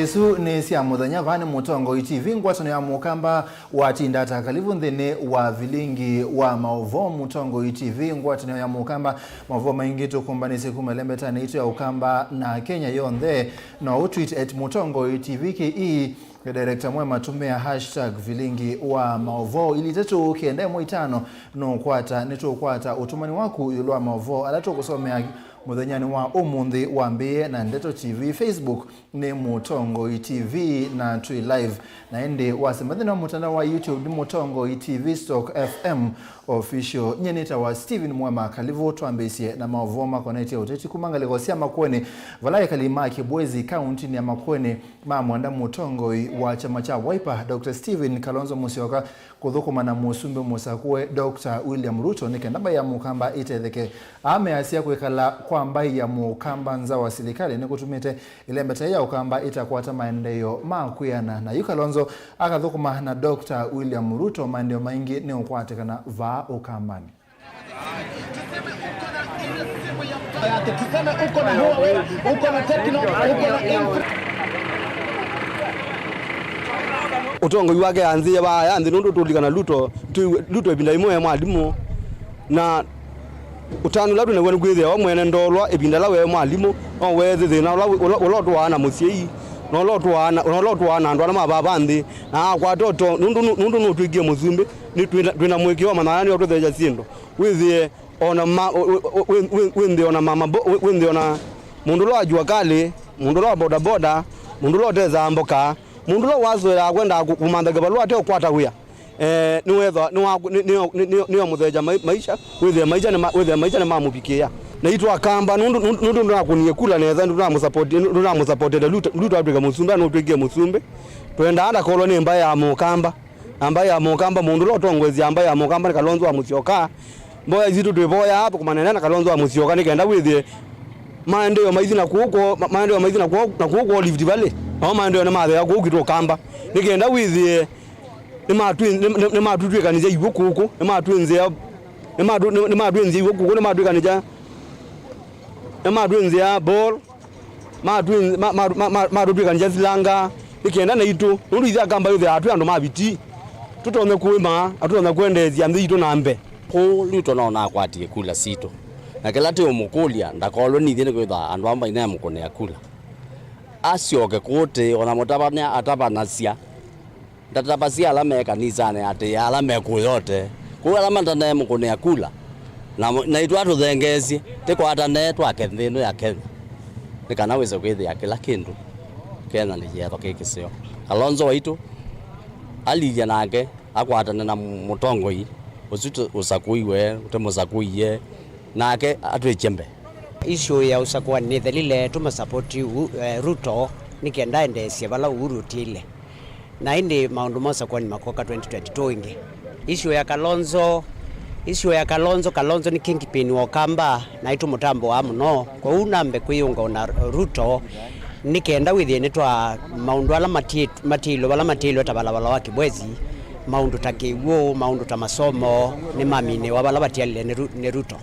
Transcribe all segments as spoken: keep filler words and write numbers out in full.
Isu nĩ sya mũthenya. Vaa nĩ Mũtongoi T V, ngwatanĩo ya Mũkamba watinda ata kalivu nthĩnĩ wa vilingi wa maũvoo. Mũtongoi T V, ngwatanĩo ya Mũkamba, maũvoo maingĩ tũkũmbanĩsye kuma ĩlembetanĩ yitũ ya Ũkamba na Kenya yonthe. No ũ tweet at Mũtongoi T V K E. Director mwema, tũmĩa hashtag vilingi wa maũvoo ili itatũ kenda ĩmwe itano nũkwata. Nĩtũkwata ũtũmani waku ĩũlũ wa maũvoo ala tũkũsomea mũthenyanĩ wa ũmũnthĩ wambĩĩe na Ndeto T V. Facebook nĩ Mũtongoi T V na twĩ live. Na ĩndĩ wasema nthĩnĩ wa mũtandao wa YouTube nĩ Mũtongoi T V Stock F M Official. Nyie nĩtawa Steven Mwema. Kalivu twambĩĩsye na maũvoo makonetye ũteti kuma ngalĩko sya Makueni, vala ekali ma Kibwezi, kauntinĩ ya Makueni, mamwenda mũtongoi wa kyama kya Wiper, Doctor Stephen Kalonzo Musyoka, kũthũkũma na mũsumbĩ mũsakũe Doctor William Ruto nĩ kenda mbaĩ ya Mũkamba ĩtetheke. Aa measya kwĩkala kwa mbaĩ ya Mũkamba nza wa silikalĩ nĩkũtumĩte ĩlembeta ya Ũkamba ĩtakwata maendeeo ma kwĩana. Na yu Kalonzo akathũkũma na Doctor William Ruto, maendeeo maingĩ nĩũkwatĩkana vaa Ũkambanĩ. Ũtongoi wake anzĩe vaya nthĩ nũndũ tũlikana Ruto, twĩ, Ruto ĩvinda ĩmwe e mwalimũ, na ũtanu ũla twĩ naw'o nĩ kwĩthĩawa mwene ndolwa ĩvinda ĩla we mwalimũ, no wethe thĩna ũla, ũla, ũla ũtũaa na mũsyai, na ũla ũtũaa na, na ũla ũtũaa na andũ ala ma vava nthĩ, na akwata ũto, nũndũ, nũndũ nũtwĩkie mũsumbĩ, nĩ twĩna, twĩna mũĩkĩĩo wa manyanya nĩo tũtheesya syĩndũ. Wĩthĩe ona ma, wĩ, wĩ, wĩ, wĩ, wĩthĩe ona mama bo-, wĩ, wĩthĩe ona mũndũ ũla wa jua kali, mũndũ ũla wa bodaboda, mũndũ ũla ũtesaa mboka, mũndũ ũla wasũĩaa kwendaa kũ-, kũmantha kĩvalũa ate ũkwata wĩa. Eh, nĩwethwa, nĩwa-, nĩ, nĩ, nĩ, nĩ, nĩwamũtheja mai-, maisha, wĩthĩe maisha nĩma-, wĩthĩe maisha nĩmamũvikĩĩa. Naitũ Akamba, nũndũ, nũndũ, nũndũ ndũnamũsapoti-, ndũnamũsapotete Ruto, Ruto atwĩke mũsumbĩ, nũtwĩkie mũsumbĩ. Twendaa ndakolwe nĩ mbaĩ ya Mũkamba. Na mbaĩ ya Mũkamba, mũndũ ũla ũtongoesya mbaĩ ya Mũkamba nĩ Kalonzo wa Musyoka. Mboya sitũ twĩvoyaa kũmanene na Kalonzo wa Musyoka nĩ kenda wĩthĩe maendeeo maithi na kũu kwoo, ma-, maendeeo maithi na kwoo, na kũu kwoo Rift Valley. Nao maendeeo nĩmathea kũu kwitũ Ũkamba. Nĩ kenda wĩthĩe nĩmatwĩ-, nĩ-, nĩ-, nĩmatũtwĩkanĩsya iw'ũ kũkũ, nĩmatwĩnzĩa, nĩmatũ-, nĩ-, nĩmatwĩnzĩa iw'ũ kũkũ, nĩmatwĩkanĩsya, nĩmatwĩnzĩa ball. Matwĩ-, ma-, ma-, ma-, ma-, matũtwĩkanĩsya silanga nĩ kenda naitũ, nũndũ ithyĩ Akamba twĩthĩawa twĩ andũ ma vitii, tũtonye kũĩma na tũtonye kwendeesya nthĩ yitũ na mbee. Kũu Ruto no nakwatie kula sitũ, na kĩla tĩũmũkũlya ndakolwe nĩ ithyĩ, nĩkwĩthwa andũ aa maineemũkũnĩa kula. Asyoke kũtĩ, ona mũtavany'a atavanasya. Ndatavasya ala me kanisanĩ atĩ ala me kũũ yote, kũu ala mataneemũkũnĩa kula, na, naitũ atũthengeesye, tĩkwatane twake nthĩ ĩno ya Kenya, nĩ kana wĩse kwĩthĩa kĩla kĩndũ Kenya nĩ kĩetho kĩ kĩseo. Kalonzo waitũ alilye nake akwatane na mũtongoi ũsu tũ-, ũsakũiwe, ũtemũsakũie, nake atwĩkye mbee. Issue ya ũsakũani nĩthelile, tũmasapoti U-, eh, Ruto nĩ kenda endeesye vala Uhuru ũtiĩle. Na ĩndĩ maũndũ ma ũsakũani makoka twenty twenty-two ĩngĩ. Issue ya Kalonzo, issue ya Kalonzo, Kalonzo nĩ kingpin wa Ũkamba, na ĩtũmũtambũaa mũno. Kwoou nambe kwĩyũnga na Ruto, nĩ kenda wĩthĩe nĩtwa maũndũ ala matiĩ-, matiĩlwe, vala matiĩlwe ta valavala wa Kibwezi, maũndũ ta kĩw'ũ, maũndũ ta masomo, nĩmaminĩwa vala vatialile nĩ Ru-, nĩ Ruto.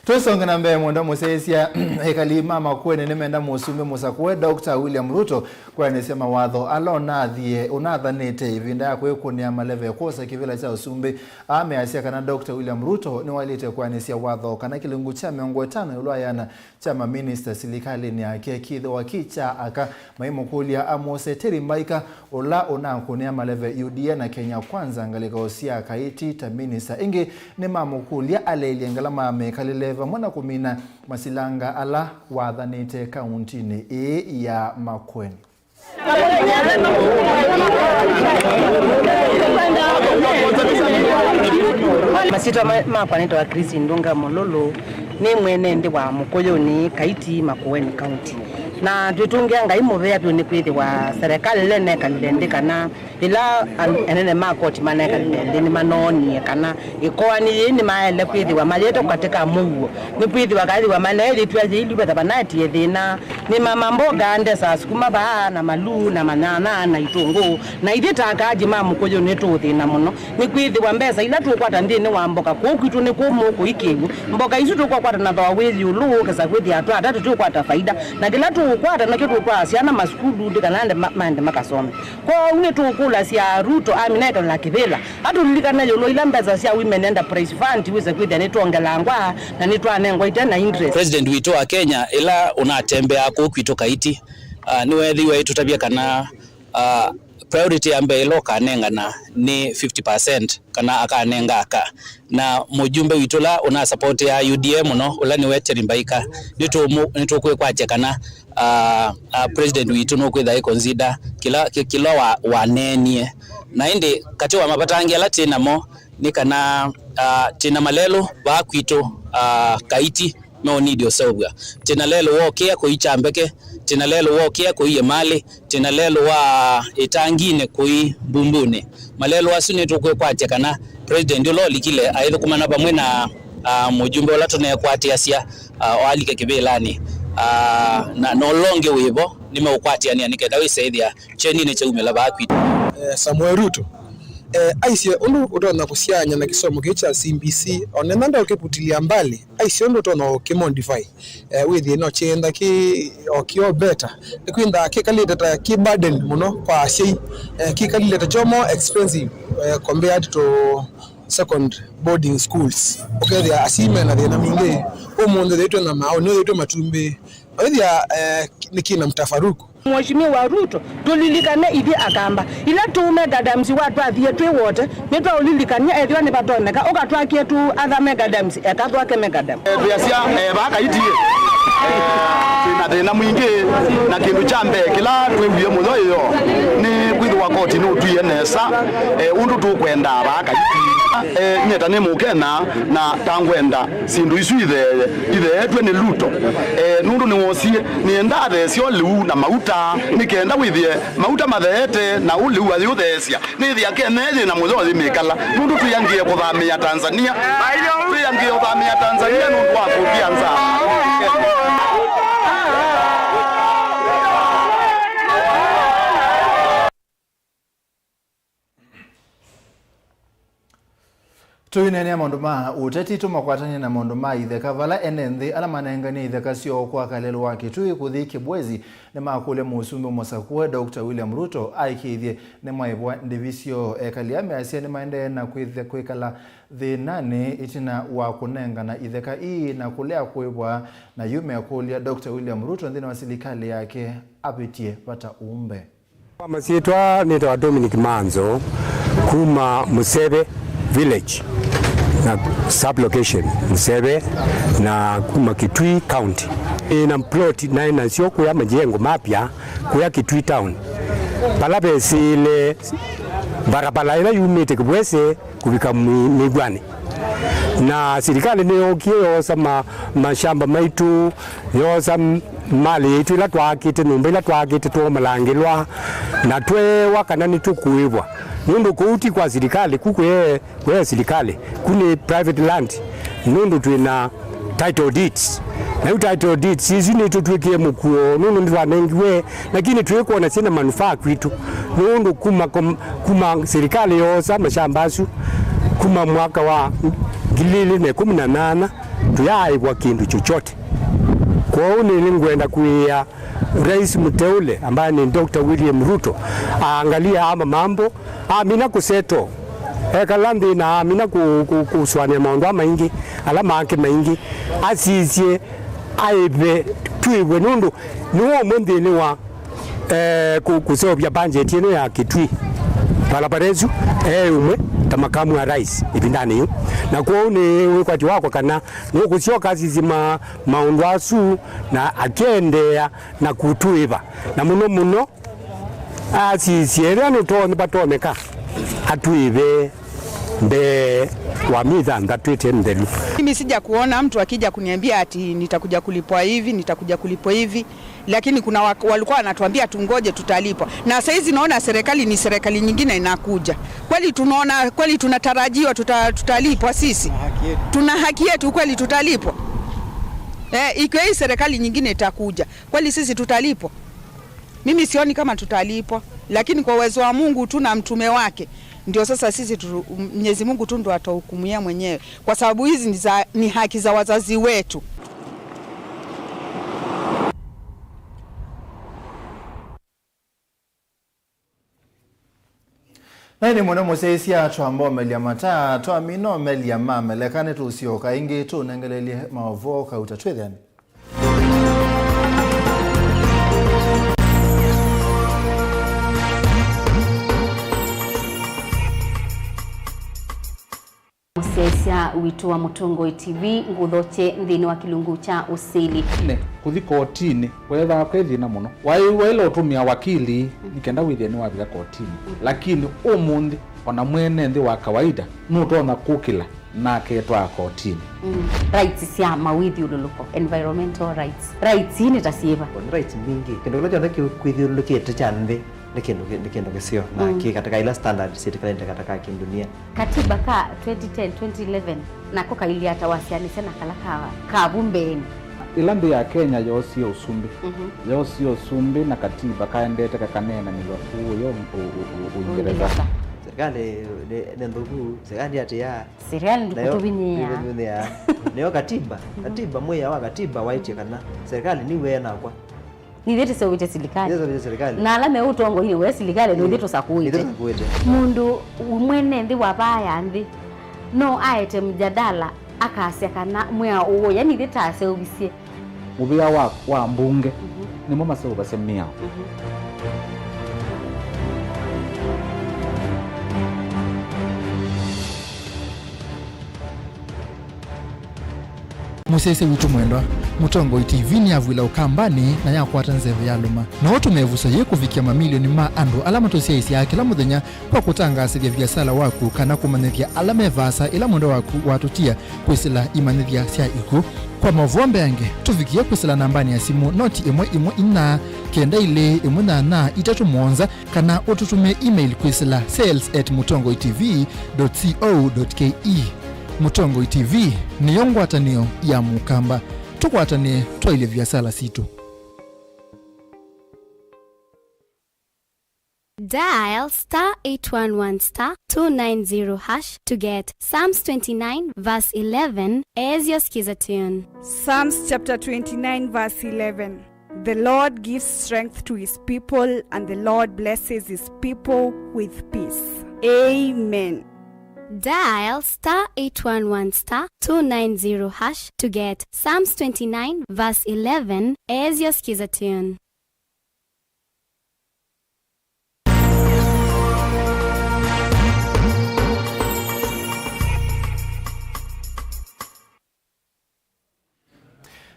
Tũsonge na mbee mũndũ mũsyaĩĩsya, ekali ma Makueni nĩmenda mũsumbĩ mũsakũe Doctor William Ruto kũeanĩsya mawatho ala ũnathie, ũnathanĩte ĩvinda ya kwĩkũnĩa maleve kwosa kĩvĩla kya ũsumbĩ. Aa measya kana Doctor William Ruto nĩwaĩlĩte kũeanĩsya watho kana kĩlungu kya mĩongo ĩtano ĩũlũ wa ĩana kya maminista silikalĩnĩ yake kĩthĩwa kĩ kya aka, maimũkũlya amwose Terry Mbaika, ũla ũnakũnĩa maleve U D A na Kenya Kwanza ngalĩko sya Kaiti ta minista. Ĩngĩ nĩmamũkũlya aleelye ngalama ya mĩkalĩle vamwe na kũmina masilanga ala wathanĩte kauntinĩ ĩĩ ya Makueni. Masyĩtwa ma-, makwa nĩtawa Christine Ndunga Mululu, nĩ mwene nthĩ wa Mũkũyũnĩ, Kaiti, Makueni County. Na twĩtũngĩa Ngai mũvea vyũ nĩkwĩthĩwa serikali ĩla ĩnekalile nthĩ kana ĩla an-, anene ma koti manekalile nthĩ nĩmanoonie kana ĩkoani yĩĩ nĩmaele kwĩthĩwa mayĩte katĩ ka mũuo. Nĩkwĩthĩwa kaĩthĩwa maleethĩtw'a yĩilu vetha vanaetie thĩna. Nĩmama mboga, ndesa, sukuma vaa, na maluu, na manyanya, na itũngũũ. Na ithyĩ ta akaaji ma mũkũyũ nĩtũũthĩna mũno. Nĩkwĩthĩwa mbesa ila tũũkwata nthĩnĩ wa mboka kũũ kwitũ nĩ kũmũ kũikĩw'ũ. Mboka isu tũkwakwata na thooa wĩ ĩũlũ ũkesa kwĩthĩa twata tũtiũkwata faida, na kĩla tũũkwata nakyo tũũtwaa syana masukulu nĩ kana ende ma-, maende makasome. Kwoou nĩtũũkũlasya Ruto amina ekala kĩvĩla atũlilikane ĩũlũ ila mbesa sya Women Enterprise Fund wĩse kwĩthĩa nĩtwongelangwa na nĩtwanengwa ite na interest. President witũ wa Kenya ĩla ũnatembeaa kũũ kwitũ Kaiti, ah, nĩweethĩiwe aitũtavya kana, ah, priority ya mbee ĩla ũkanengana nĩ fifty percent kana akanenga aka. Na mũjumbe witũ ũla ũnasapotĩaa U D A mũno, ũla nĩwe Terry Mbaika, nĩtũmũ-, nĩtũkwĩkwatya kana, ah, ah, president witũ nũkwĩtha ĩconsider kĩla, kĩ-, kĩla wa-, waneenie. Na ĩndĩ katĩ wa mavata angĩ ala twĩ namo nĩ kana, ah, twĩ na malelũ vaa kwitũ, ah, Kaiti, no need ũseũvw'a. Twĩ na lelũ wokĩa kũi Kyambeke, twĩ na lelũ wokĩa kũi Emali, twĩ na lelũ wa ĩtanginĩ kũi Mbumbunĩ. Malelũ asu nĩtũkwĩkwatya kana president ũla ũlikile aithũkũmana vamwe na, ah, mũjumbe ũla tũnekwatĩasya, ah, o alike kĩvĩlanĩ. Ah, na, na ũla ũngĩ wĩvo nĩmeũkwatĩanĩa nĩ kenda wĩseĩthĩa kyeninĩ kyaumĩla vaa kwitũ. Eh, Samuel Ruto, eh, aisye ũndũ ũtonya kũsyaany'a na kĩsomo kĩĩ kya C B C, o nenda ũkĩvutilia mbali, aisye ũndũ ũtonya ũkĩmodify, eh, wĩthĩe no kyenda kĩ o kĩo better. Nĩkwĩnthaa kĩkalĩte ta kĩ burden mũno kwa asyai, eh, kĩkalile ta kyo more expensive, eh, compared to second boarding schools. Ũkethĩa asyai mena thĩna mingĩ. Ũmũnthĩ thĩtwe na maũni, thĩtwe matumbĩ. Wĩthĩa, eh, nĩ kĩna mtafaruku. Mheshimiwa Ruto, tũlilikane ithyĩ Akamba. Ila tũũ mega dams wa twathie twĩ wote, nĩtwaũlilikany'a ethĩwa nĩvatonyeka, ũkatwakie tũ other mega dams, eka twake mega dam. Eh, twĩasya, eh, vaa Kaiti, eh, twĩna thĩna mwingĩ, na kĩndũ kya mbee kĩla twĩwie mũyo ĩyo nĩ kwĩthĩwa koti nũtwie nesa, eh, ũndũ tũkwenda vaa Kaiti. Eh, nyie ta nĩ Mũkenya na ta ngwenda syĩndũ isu itheeye, itheetw'e nĩ Ruto. Eh, nũndũ nĩwosie, nĩenda atheesye ũlĩu na mauta, nĩ kenda wĩthĩe mauta matheete na ũlĩu ayĩũtheesya, nĩthĩa Kenya yĩ na mũyo yĩmĩkala, nũndũ twĩangĩe kũthamĩa Tanzania, twĩangĩe ũthamĩa Tanzania nũndũ wa kũvia nzaa. Tũineenea maũndũ ma ũteti, tũmakwatany'e na maũndũ ma itheka, vala ene nthĩ ala manenganie itheka syoo kwa kalelũ wa Kitui kũthi Kibwezi nĩmakũlya Mũsumbĩ mũsakũe Doctor William Ruto aĩkĩĩthye nĩmaĩvwa ndĩvi syoo. Ekali aa measya nĩmaendee na kwĩthe-, kwĩkala thĩnanĩ ĩtina wa kũnengana itheka ii na kũlea kũĩvwa, na yu mekũlya Doctor William Ruto nthĩnĩ wa silikalĩ yake avĩtye vata ũmbe. Kwa masyĩtwa nĩtawa Dominic Manzo, kuma Museve Village na sub-location Museve, na kuma Kitui County. Nĩ na plot naĩ nasyo kũya majengo mapya kũya Kitui Town, vala vesĩle barabara ĩla yumĩte Kibwezi kũvika mwi-, mĩw'anĩ. Na silikalĩ nĩyookie yoosa ma-, mashamba maitũ, yoosa m-, malĩ yaitũ ĩla twaakĩte, nyũmba ila twaakĩte twomalangĩlwa, na tweewa kana nĩtũkũĩvwa, nũndũ kũu ti kwa silikalĩ, ku kwĩ, kwĩ silikalĩ, ku nĩ private land, nũndũ twĩ na title deeds. Na yu title deeds isu nĩtũtw'ĩkie mũkuo, nũndũ nĩtwanengiwe, lakini twĩkwona syĩna manufaa kwitũ, nũndũ kuma kom-, kuma silikalĩ yoosa mashamba asu kuma mwaka wa ngili ili na ĩkũmi na nyanya, tũyaaĩvwa kĩndũ chochote. Kwoou nĩngwenda kũĩĩa Rais mteule ambaye ni Doctor William Ruto aangalie ama mambo, amina kũseto, ekala nthĩ na amina kũ-, kũ-, kũsũanĩa maũndũ aa maingĩ, ala make maingĩ, asisye, aĩve, twĩw'e, nũndũ nĩwe ũmwe nthĩnĩ wa, eh, kũ-, kũseũvya budget ĩno ya Kitui. Barabara ĩsu, e ũmwe ta makamu wa rais ĩvindanĩ yĩu. Na kwoou nĩ wĩkwatyo wakwa kana nũkũsyoka asisye ma-, maũndũ asu na akĩendeea na kũtũĩva. Na mũno mũno, asisye, ethĩwa nũto-, nĩvatonyeka, atwĩve Mbee wa myei thanthatũ ĩte mĩthelu. Mimi sija kuona mtu akija kuniambia ati nitakuja kulipwa hivi, nitakuja kulipwa hivi. Lakini kuna wa-, walikuwa wanatuambia tungoje, tutalipwa. Na saa hizi naona serikali ni serikali nyingine inakuja. Kweli tunaona, kweli tunatarajiwa tuta-, tutalipwa sisi? Tuna haki yetu kweli, tutalipwa? Eh, ikiwa hii serikali nyingine itakuja, kweli sisi tutalipwa? Mimi sioni kama tutalipwa, lakini kwa uwezo wa Mungu tu na mtume wake, ndio sasa sisi tu, Mwenyezi Mungu tu ndo atahukumia mwenyewe, kwa sababu hizi ni za, ni haki za wazazi wetu. Na ĩndĩ mũno mũsyaĩĩsya, twambomelya mataa, twamina omelya ma meleka, nĩtũsyoka ĩngĩ tũnengelelye maũvoo kauta twĩthĩane. Mũsyaĩĩsya witũ wa Mũtongoi T V, ngũthokye nthĩnĩ wa kĩlungu kya ũsili. Nĩ kũthi kotinĩ kweethaa kwĩ thĩna mũno. Waĩ-, waĩle ũtũmĩa wakili nĩ kenda wĩthĩe nĩwavika kotinĩ. Lakini ũmũnthĩ, ona mwene nthĩ wa kawaida nũtonya kũkĩla na aketwaa kotinĩ. Mm. Rights sya mawĩthyũlũlũko, environmental rights. Rights ii nĩ ta syĩva? Nĩ rights mbingĩ. Kĩndũ kĩla kyonthe kĩkwĩthyũlũlũkĩte kya nthĩ nĩ kĩndũ kĩ-, nĩ kĩndũ kĩseo na mm, kĩ katĩ ka ila standard syĩtĩkanĩte katĩ ka kĩndunia. Katiba ka twenty ten, twenty eleven, nako kailyĩ ata wasyaanĩsya na kala ka, ka vu mbeenĩ? Ĩla nthĩ ya Kenya yoosie ũsumbĩ, mhm, yoosie ũsumbĩ na katiba kaendete kakaneenanĩw'a kũũ yo ũ-, ũ-, ũ-, Ũingereza. Ũingereza. Serikali nĩ, nĩ nthũku, serikali ndĩatĩĩaa. Serikali nayo ndĩkũtũvinyĩĩa. Ndĩkũtũvinyĩĩa. Nĩyo katiba, katiba, mwĩao wa katiba waĩtye kana serikali nĩw'e nakwa. Nithyĩ tũseũvĩtye silikalĩ. Nithyĩ tũseũvĩtye silikalĩ. Na ala me ũtongoinĩ we silikalĩ, nithyĩ tũsakũĩte. Nithyĩ tũsakũĩte. Mũndũ mwene nthĩ wa vaa ya nthĩ no aete mjadala akasya kana mwĩao ũũ, yani ithyĩ taseũvisye. Mũvĩa wa, wa mbunge, mhm, nĩmo maseũvasya mĩao. Mhm. Mũsyaĩĩsya witũ mwendwa, Mũtongoi T V nĩyavw'ĩla Ũkambanĩ na yakwata nzeve yalũma. No ũtũme ĩvuso yĩĩ kũvikĩa mamilioni ma andũ ala matũsyaĩĩsyaa kĩla mũthenya kwa kũtangaasĩthya viasala waku kana kũmanyĩthya ala me vaasa ĩla mwendwa waku watũtia kwĩsĩla imanyĩthya sya ikw'ũ. Kwa maũvoo mbeange, tũvikĩe kwĩsĩla nambanĩ ya simũ noti ĩmwe ĩmwe inya, kenda ilĩ ĩmwe nyanya itatũ mũonza, kana ũtũtũmĩe email kwĩsĩla sales at mũtongoi T V dot co dot K E. Mũtongoi T V nĩyo ngwatanĩo ya Mũkamba. Tũkwatanĩe twaĩlye viasala sitũ. Dial star eight one one star two nine zero hash to get Psalms twenty-nine verse eleven as your skiza tune. Psalms chapter twenty-nine verse eleven. The Lord gives strength to his people, and the Lord blesses his people with peace. Amen. Dial star eight one one star two nine zero hash to get Psalms twenty-nine verse eleven as your skiza tune.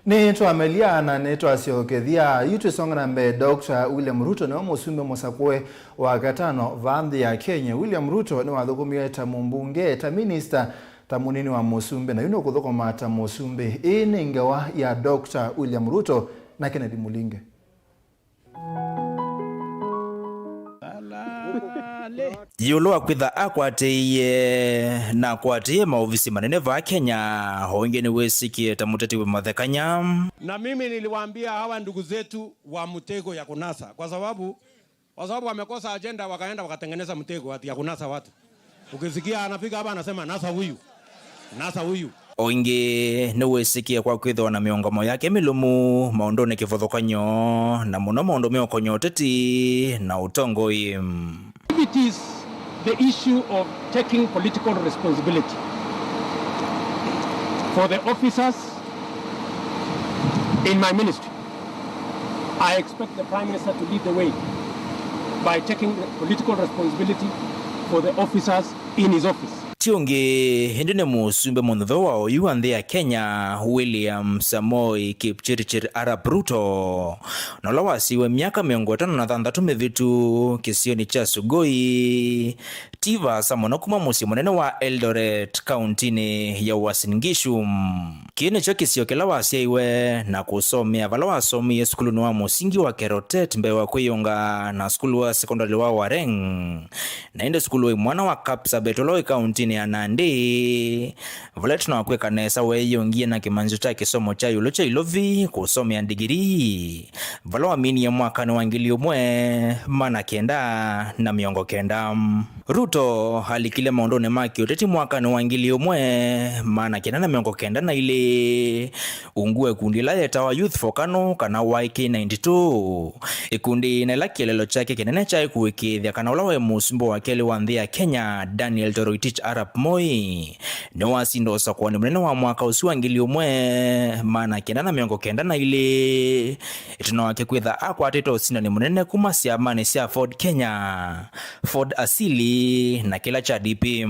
Nĩtwamelya na nĩtwasyokethya. Yu twĩsonga na mbee, Doctor William Ruto nĩwe mũsumbĩ mũsakũe wa katano vaa nthĩ ya Kenya. William Ruto nĩwathũkũmie ta mũmbunge, ta minista, ta mũnini wa mũsumbĩ, na yu nũkũthũkũma ta mũsumbĩ. Ĩĩ nĩ ngewa ya Doctor William Ruto na Kennedy Mulinge. Ĩũlũ wa kwĩtha akwatĩĩe na akwatĩĩe maovisi manene vaa Kenya, o ĩngĩ nĩwĩsĩkĩe ta mũteti wĩ mathekany'a. Na mimi niliwaambia hawa ndugu zetu wa mtego ya kunasa, kwa sababu, kwa sababu wamekosa agenda, wakaenda wakatengeneza mtego ati ya kunasa watu. Ukisikia anafika hapa anasema, "Nasa huyu. Nasa huyu." O ĩngĩ nĩwĩsĩkĩe kwa kwĩthĩwa na mĩũngamo yake mĩlũmu maũndũnĩ kĩvathũkany'o, na mũno maũndũ meũkonya ũteti na ũtongoi. If it is the issue of taking political responsibility for the officers in my ministry, I expect the Prime Minister to lead the way by taking the political responsibility for the officers in his office. Ti ũngĩ, ĩndĩ nĩ mũsumbĩ mũnũthũ wa oyu wa nthĩ ya Kenya, William Samoei Kipchirchir Arap Ruto, na ũla wasyiwe myaka mĩongo ĩtano na thanthatũ mĩvĩtu kĩsionĩ kya Sugoi, ti vaasa mũno kuma mũsyĩ mũnene wa Eldoret, kauntinĩ ya Uasin Gishu. Kĩĩ nĩkyo kĩsio kĩla wasyaiwe na kũsomea, vala wasomie sukulunĩ wa mũsingi wa Kerotet mbee wa kwĩyũnga na sukulu wa sekondalĩ wa Wareng, na ĩndĩ sukulu wa imwana wa Kapsabet ũla wĩ kauntinĩ ya Nandi, vala ĩtina wa kwĩka nesa weeyũngie na kĩmanyĩsyo kya kĩsomo kya ĩũlũ kya ilovi kũsomea ndigirii, vala waminie mwakanĩ wa ngili ĩmwe maana kenda na mĩongo kenda. Ruto alikile maũndũnĩ ma kĩũteti mwakanĩ wa ngili ĩmwe maana kenda na mĩongo kenda na ilĩ, ungu wa ĩkundi ĩla yetawa Youth for KANU, kana Y K ninety-two. Ĩkundi na ĩla kĩeleelo kyake kĩnene kyaĩ kũĩkĩĩthya kana ũla waĩ mũsumbĩ wa kelĩ wa nthĩ ya Kenya, Daniel Toroitich Arap Moi, nĩwasinda ũsakũanĩ mũnene wa mwaka ũsu wa ngili ĩmwe maana kenda na mĩongo kenda na ilĩ, ĩtina wake kwĩtha akwatĩte ũsindani mũnene kuma syamanĩ sya Ford Kenya, Ford Asili, na kĩla kya D P.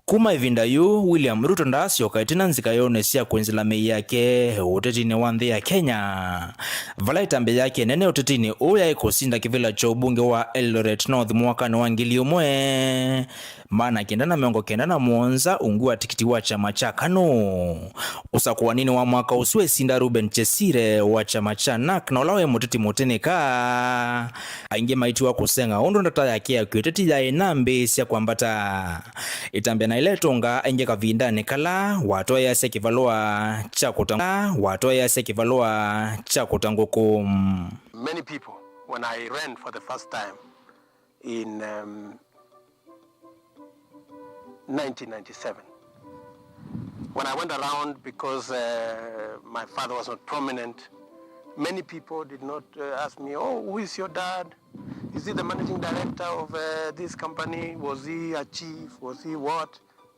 Kuma ĩvinda yu, William Ruto ndaasyoka ĩtina nzikaĩonĩ sya kwĩnzĩla mĩĩ yake ũtetinĩ wa nthĩ ya Kenya, vala ĩtambya yake nene ũtetinĩ ũũ yaĩ kũsinda kĩvĩla kya ũmbunge wa Eldoret North mwakanĩ wa ngili ĩmwe maana kenda na mĩongo kenda na mũonza ungu wa tikiti wa kyama kya KANU. Ũsakũaninĩ wa mwaka ũsu esinda Reuben Chesire wa kyama kya NARC, na ũla waĩ mũteti mũtĩnĩka. Aingĩ maitiwa kũseng'a ũndũ ndata yake ya kĩũteti yaĩ na mbĩĩ sya kwambata. Ĩtambya na ĩla ĩtũngaa aingĩ kavindanĩ kala watwaĩasya kĩvalũa kya kũta-, watwaĩasya kĩvalũa kya kũta ngũkũ. Many people, when I ran for the first time in, um, nineteen ninety-seven, when I went around, because, uh, my father was not prominent, many people did not, uh, ask me, "Oh, who is your dad? Is he the managing director of, uh, this company? Was he a chief? Was he what?"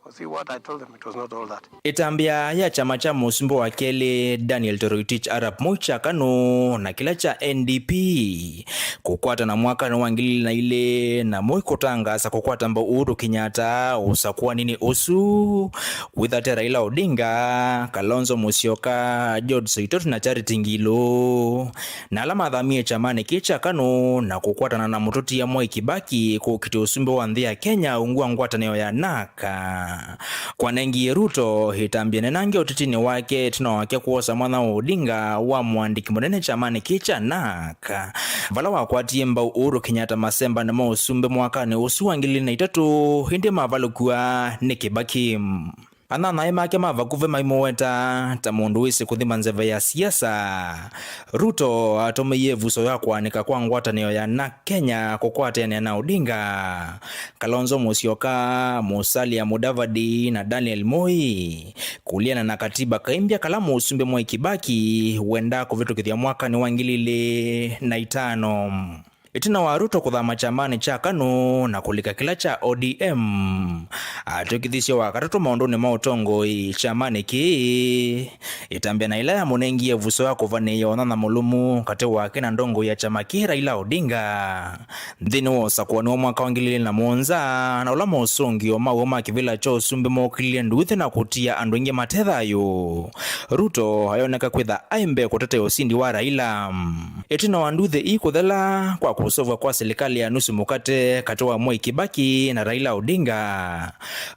Was he what?" I told them it was not all that. Ĩtambya ya kyama kya mũsumbĩ wa kelĩ Daniel Toroitich Arap Moi kya KANU na kĩla kya N D P kũkwatana mwakanĩ wa ngili ilĩ na ilĩ, na Moi kũtangaasa kũkwata mbau Uhuru Kenyatta ũsakũaninĩ ũsu, wĩthate Raila Odinga, Kalonzo Musyoka, George Saitoti na Charity Ngilu, na ala mathamie kyamanĩ kĩĩ kya KANU na kũkwatana na mũtũtia Mwai Kibaki kũkitĩa ũsumbĩ wa nthĩ ya Kenya ungu wa ngwatanĩo ya NARC. Kwanengie Ruto ĩtambya nenange ũtetinĩ wake ĩtina wake kwosa mwanya wa Odinga wa mũandĩki mũnene kyamanĩ kĩĩ kya NARC, vala wakwatie mbau Uhuru Kenyatta masembanĩ ma ũsumbĩ mwakanĩ ũsu wa ngili ilĩ na itatũ, ĩndĩ mavalũkw'a nĩ Kibaki. Anyanyae make ma vakuvĩ maimũweta ta mũndũ wĩsĩ kũthima nzeve ya siasa. Ruto atũmĩie ĩvuso ya kũanĩka kwa ngwatanĩo ya NARC Kenya kũkwatanĩa na Odinga, Kalonzo Musyoka, Musalia Mudavadi na Daniel Moi, kũliana na katiba kaimbya kala mũsumbĩ Mwai Kibaki wendaa kũvĩtũkĩthya mwakanĩ wa ngili ilĩ na itano. Ĩtina wa Ruto kũthama kyamanĩ kya KANU na kũlika kĩla kya O D M, atw'ĩkĩthisye wa katatũ maũndũnĩ ma ũtongoi kyamanĩ kĩĩ. Ĩtambya na ĩla yamũnengie ĩvuso ya kũvanĩĩa ũnyanya mũlũmu katĩ wake na ndongoi ya kyama kĩĩ, Raila Odinga, nthĩnĩ wa ũsakũani wa mwaka wa ngili ilĩ na mũonza, na ũla mosũngĩo maw'o ma kĩvĩla kya ũsumbĩ mookĩlilye nduuthĩ na kũtia andũ aingĩ mate thayũ, Ruto ayoneka kwĩtha aĩ mbee kũtetea ũsindi wa Raila. Ĩtina wa nduuthĩ ii kũthela kwa kũseũvw'a kwa silikalĩ ya nusu mũkate katĩ wa Mwai Kibaki na Raila Odinga,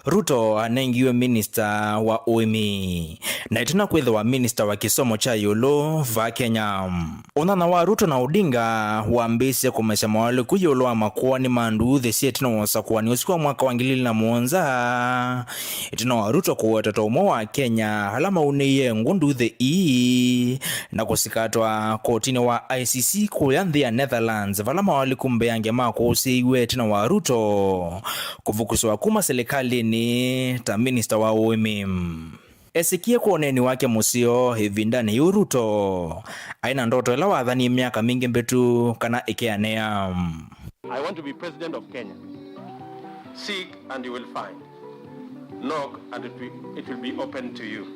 Ruto anengiwe minista wa ũĩmi, na ĩtina kwĩthĩwa minista wa kĩsomo kya ĩũlũ vaa Kenya. Ũnyanya wa Ruto na Odinga wambĩĩsye kũmesya moalyũku ĩũlũ wa makũani ma nduuthĩ sya ĩtina wa ũsakũani ũsu wa mwaka wa ngili ilĩ na mũonza, ĩtina wa Ruto kũweta ta ũmwe wa Akenya ala maunĩie ngũ nduuthĩ ii na kũsikatwa kotinĩ wa I C C kũya nthĩ ya Netherlands, vala moalyũku mbeange makũsĩĩiwe ĩtina wa Ruto kũvukuswa kuma silikalĩnĩ ta minista wa ũĩmi. Esĩkie kwa ũneeni wake mũseo ĩvindanĩ yĩu, Ruto aĩ na ndoto ĩla wathanie myaka mingĩ mbĩtu kana ĩkeanĩa. I want to be president of Kenya. Seek and you will find. Knock and it will, it will be open to you.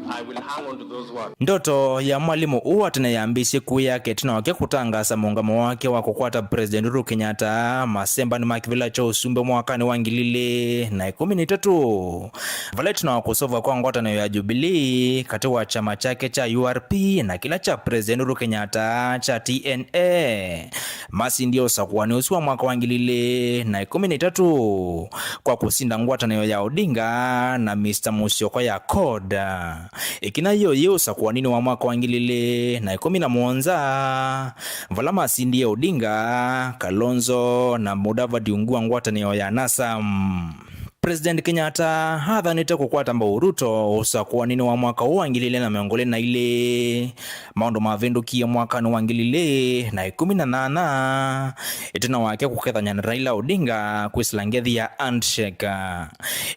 I will hang on to those words. Ndoto ya mwalimũ ũũ wa tene yambĩĩsye kũĩaka ĩtina wake kũtangaasa mũũngamo wake wa kũkwata President Uhuru Kenyatta masembanĩ ma kĩvĩla kya ũsumbĩ mwakanĩ wa ngili ilĩ na ĩkũmi na itatũ, vala ĩtina wa kũseũvw'a kwa ngwatanĩo ya Jubilee katĩ wa kyama kyake kya U R P na kĩla kya President Uhuru Kenyatta kya T N A, masindie ũsakũani ũsu wa mwaka wa ngili ilĩ na ĩkũmi na itatũ kwa kũsinda ngwatanĩo ya Odinga na Mister Musyoka ya CORD. Ĩkinya yĩu yĩ ũsakũaninĩ wa mwaka wa ngili ilĩ na ĩkũmi na mũonza, vala masindie Odinga, Kalonzo na Mudavadi ungu wa ngwatanĩo ya NASA. President Kenyatta athanĩte kũkwata mbau Ruto ũsakũaninĩ wa mwaka ũũ wa ngili ilĩ na mĩongo ĩlĩ na ilĩ. Maũndũ mavĩndũkie mwakanĩ wa ngili ilĩ na ĩkũmi na nyanya, ĩtina wake kũkethany'a na Raila Odinga kwĩsĩla ngethi ya handshake.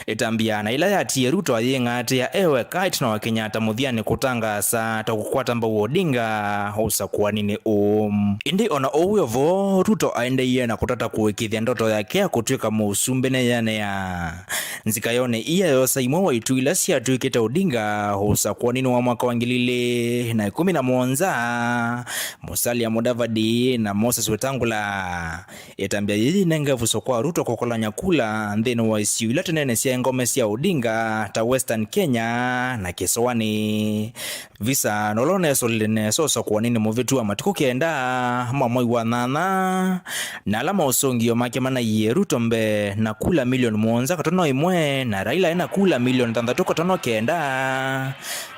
Ĩtambya na ĩla yatie Ruto ayĩng'atĩa e weka ĩtina wa Kenyatta mũthyanĩ kũtangaasa ta kũkwata mbau Odinga ũsakũaninĩ ũũ. Ĩndĩ o na ũu wĩ o vo, Ruto aendeeie na kũtata kũĩkĩĩthya ndoto yake ya kũtw'ĩka mũsumbĩ neyanea. Nzikayonĩ ii ayoosa imwe wa itũ ila syatw'ĩkĩte Odinga ũsakũaninĩ wa mwaka wa ngili ilĩ na ĩkũmi na mũonza, Musalia Mudavadi na Moses Wetangula. Ĩtambya yĩĩ yĩnenga ĩvuso kwa Ruto kũkolany'a kula nthĩnĩ wa isio ila tene nĩ syaĩ ngome sya Odinga ta Western Kenya na kĩsũanĩ. Visa nũla ũnesolile nesa ũsakũaninĩ mũvĩtu wa matukũ kenda ma mwei wa nyanya, na ala maũsũngĩo make manaiie Ruto mbee na kula milioni mũonza katono ĩmwe, na Raila ena kula milioni thanthatũ katono kenda,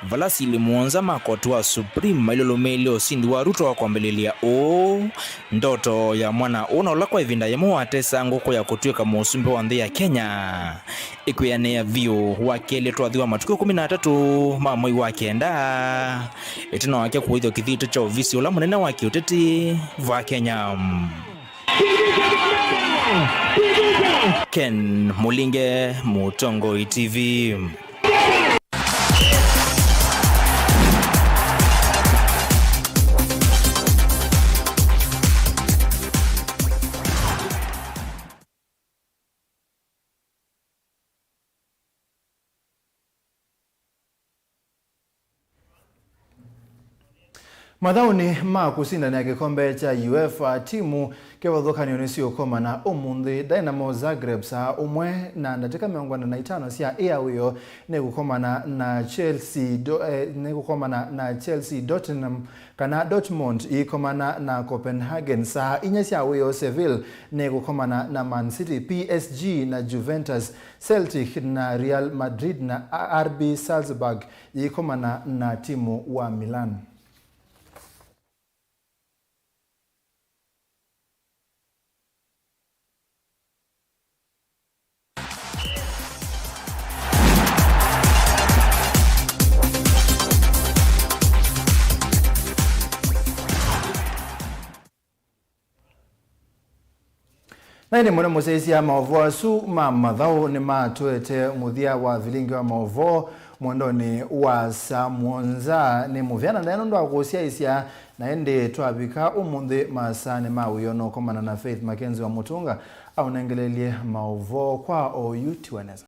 vala sili mũonza ma koti wa Supreme mailũlũmĩĩlye ũsindi wa Ruto wa kwambĩlĩlya ũũ ndoto ya mwana ũna ũla kwa ĩvinda yĩmwe watesa ngũkũ ya kũtw'ĩka mũsumbĩ wa nthĩ ya Kenya. Ĩkwĩanĩa vyũ, wa kelĩ twathi wa matukũ ĩkũmi na atatũ ma mwei wa kenda, ĩtina wake kũĩthwa kĩthitũ kya ovisi ũla mũnene wa kĩũteti va Kenya. Ken Mũlinge, Mũtongoi T V. Mathaũnĩ ma kũsindanĩa kĩkombe kya UEFA, timu kĩvathũkany'o nĩsiũkomana ũmũnthĩ, Dynamo Zagreb saa ũmwe na ndatĩka mĩongo ĩna na itano sya ĩa wĩoo nĩkũkomana na Chelsea, do, eh, nĩkũkomana na Chelsea, Tottenham kana Dortmund iikomana na Copenhagen. Saa inya sya wĩoo, Seville nĩkũkomana na Man City, P S G na Juventus, Celtic na Real Madrid, na R B Salzburg iikomana na timu wa Milan. Na ĩndĩ mũno mũsyaĩĩsya, maũvoo asu ma mathaũ nĩmatũete mũthya wa vilingi wa maũvoo mwendonĩ wa saa mũonza. Nĩ mũvea na ndaĩa nũndũ wa kũsyaĩĩsya, na ĩndĩ twavika ũmũnthĩ masaanĩ ma wĩoo, nũkomana na Faith Mackenzie wa Mũtũnga aũnengelelye maũvoo kwa oyu. Tiwa nesa.